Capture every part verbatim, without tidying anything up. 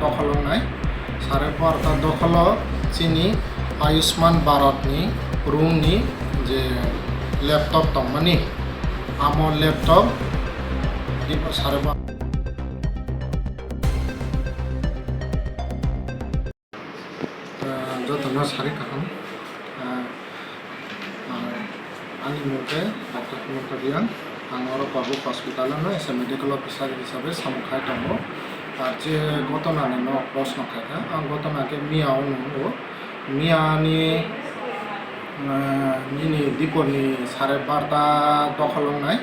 Dokhol wngnai. Sare barota dokholo chini Ayushman Bharat ni room ni je laptop tongmani, amo laptop di-, sare bar-, Ah, jotono sari kaham. Ah, ah, ani mung khe Doctor Hemanta Reang. Ang oro Korbuk Hospital-o no as a medical officer hisabe samung khai tongo. Ar je ghotona ni no proshno khai kha, ang ghotona khe miya o nungo. Miya ni, ah, nini diporni sare barta dokhol wngnai.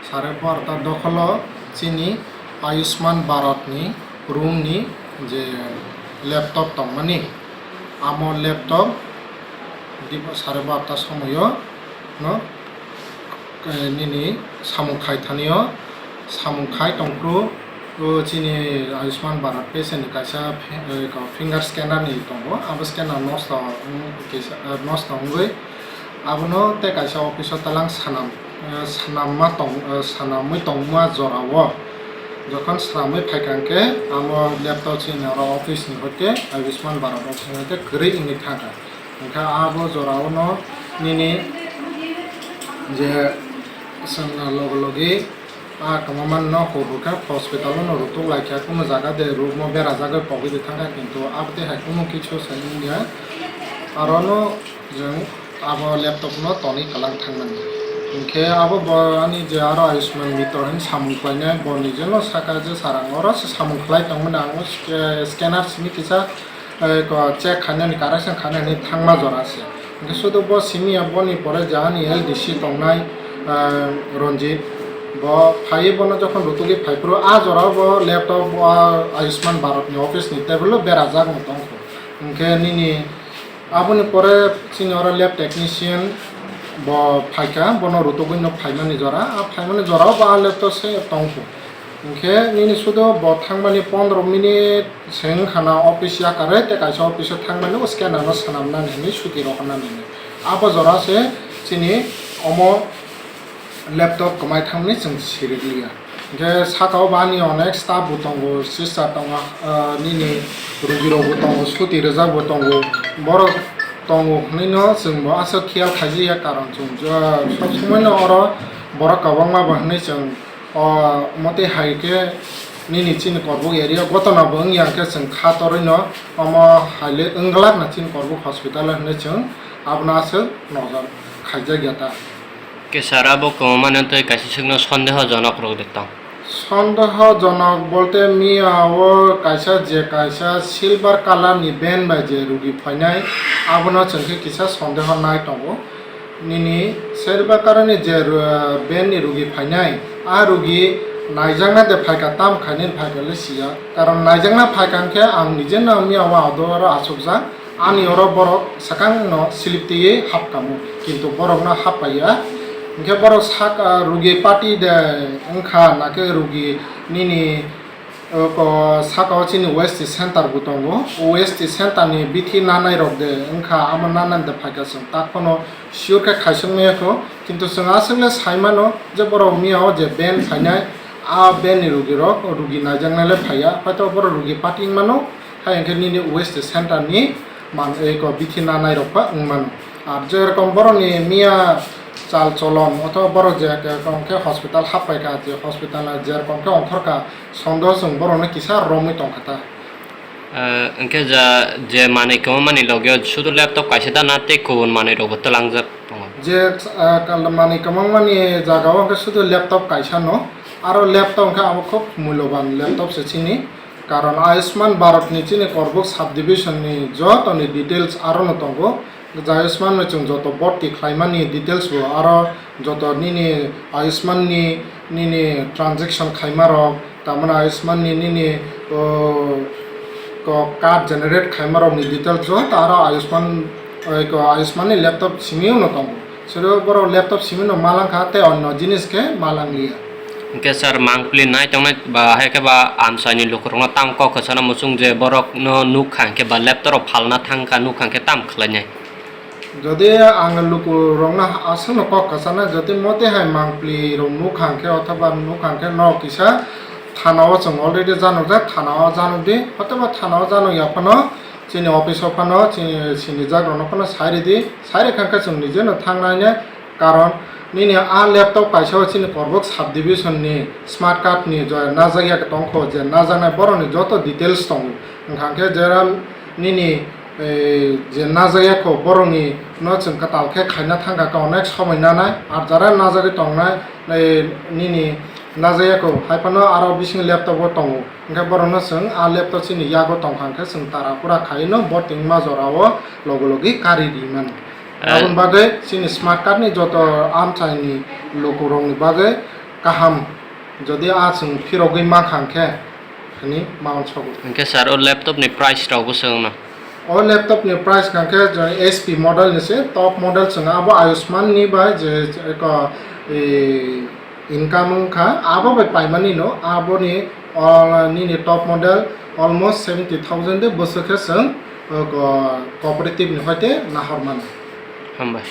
Sare barta dokholo chini Ayushman Bharat ni room ni je laptop tongmani, amo laptop di-, sare barta somoyo no, eh, nini samung khai thani o, samung khai tongphuru o chini Ayushman Bharat patient ni kaisa fi-, eh, ko finger scanner ni tongo, abo scanner nosto wng-, kisa, eh, nosto wngwi abono tei kaisa office o talang sanam, eh, sanamma tong-, eh, sanamwi tongma jora o. Jokhon swnamwi phaikha hwnkhe, amo laptop chini oro office ni hoite Ayushman Bharat office ni hoite kwrwi wngwi thangkha. Hwnkhe abo jora o no nini je chwng logi logi a kwmamani no hur hur khe hospital o no rwtuk lai kha, kunu jaga de room o berajagwi pogwi de thangkha, kintu abo tei hai kunu kichu se wngya. Aro no jwng abo laptop no tonwi kwlang thangmani. Hinkhe abo bo ani je aro Ayushman Mitra hinwi samung khlainai, bo nijeno saka je sir ang oro se samung khlai tongmani, ang o sca-, scanner simi kisa, eh, ko check khainani, correction khainani thangma jora se. Hinkhe sudu bo simi ya, boni pore je ani L D C tongnai, eh, Ranjit, bo phaiwi bono jokhon rutugwi phaiphuru a jora bo laptop bo a Ayushman Bharat ni office ni table o berajak no tongkho. Hinkhe nini Aboni pore chini oro lab technician bo phaikha, bono rutugwi no phaimani jora. A phaimani jora o bo a lab to se tongkho. Hinkhe nini sudo bo thangmani pondro minute se wngkha na office yakarwi, tei kaisa office o thangmani o scanner no swnamnani hinwi suti rohornani hinwi. Abo jora se chini omo laptop kwmai thangmani chwng sirikliya. Hinkhe saka o bo ani onek staff bo tongo, sister tongo, ah, nini rugi rok bo tongo, suti rwjak bo tongo, borok tongo hinwi no chwng bo aswk khiyal khaijak ya, karon chwng, ah, sob somoi no oro borok kwbangma bo hinwi chwng, o, omo tei hai khe nini chini Korbuk area gotona bo wngya hwnkhe chwng kha torwi no omo hai le wng glak na chini Korbuk hospital o hinwi chwng abono aswk nojor khaijak ya ta. Khe sir, abo kwmamani tei kaisa swkno sondehojonok rok de tong? Sondehojonok bolte miya o kaisa je kaisa silver colour ni van bai je rugi phainai, abono chwng khe kisa sondeho nai tongo. Nini silver colour ni je ru-, van ni rugi phainai, a rugi naijakna de phaikha, tam khainai phaikha le siya. Karon naijakna phaikha hwnkhe ang nije no miya o ado oro achukjak. Ani oro borok swkang no slip twiwi hapkamo, kintu borok no happai ya. Hinkhe borok saka rugi party de wngkha, nakhe rugi nini, o, ko, saka o chini waste center bo tongo. O waste center ni bithi nanai rok de wngkha, amo nanani de phaikha chwng tak phano sure khe khaisok maya kho, kintu chwng aswk le sai mano je borok miya o je van phainai, a van ni rugi rok, rugi naijaknai le phaiya, haito borok rugi party wngmano. Hai hwnkhe nini waste center ni man, eko bithi nanai rok ba wng mano. Ar je rokom borok ni miya chal cholon othoba borok je rokom khe hospital happai kha, je hospital je rokom khe ongkhor kha, sondeho chwng borok no kisa romwi tong kha ta. Ah, hwnkhe ja, je manwi kwmamani logi o sudu laptop kaisa da na tei kubun manwi rok bo twlangjak tongo? Je, ah, kal-, manwi kwmamani jaga o hwnkhe sudu laptop kaisa no, aro laptop hwnkhe abo khub mulyoban laptop se chini. Karon Ayushman Bharat ni chini Korbuk subdivision ni joto ni details aro no tongo. Je Ayushman no chwng joto bhorti khlaimani details bo aro joto nini Ayushman ni nini transaction khaima rok, tamani Ayushman ni nini, o, ko card generate khaima rok ni details joto aro Ayushman, oi ko Ayushman ni laptop simi no tongo. Sero borok laptop simi no malang kha tei onno jinis khe malang liya. Hwnkhe sir, mangpili nai tongnai ba hai khe ba amchaini lukurokno tam kok kwchana muchung je borokno nuk kha hwnkhe ba laptop rok phalna thang kha nuk kha hwnkhe tam khlainai? Jodi ang lukurokno aswkno kok kwchana, jodi mote hai mangpili rok nuk kha hwnkhe othoba nuk kha hwnkhe nok kisa Thana o chwng already janokjak, thana o janokdi, hotoba thana o janokya phano chini office o phano chini sinijak rokno phano sai ridi, sai rikha khe chwng nije no thangnai ne, karon nini a laptop kaisa o chini Korbok subdivision ni smart card ni je najak ya tongkho, je najaknai borok ni joto details tongo, wngkha khe jera nini eh, je najaya kho borokni no chwng kwtal khe khaina thangkha khe onek somoi nanai, ar jara najagwi tongnai, eh, nini najaya kho hai phano aro bising laptop o tongo, hwnkhe borokno chwng a laptop chini yago tongkha hwnkhe chwng tara pura khaino bo tingma jorao logi logi kari ri mano. Eh. Aboni bagwi chini smart card ni joto amchaini lukurokni bagwi kaham, jodi a chwng phirogwi mankha hwnkhe, hwnwi ma uansogo. Hwnkhe sir, o laptop ni price rok bo swngno? O laptop ni price hwnkhe je H P model ni se, top model chwng abo Ayushman ni bai je eko, e, income wngkha, abo bai paimani no, aboni, o, nini top model almost seventy thousand de bwswk khe chwng, o, co-, cooperative ni hoite nahor mano. Hambai.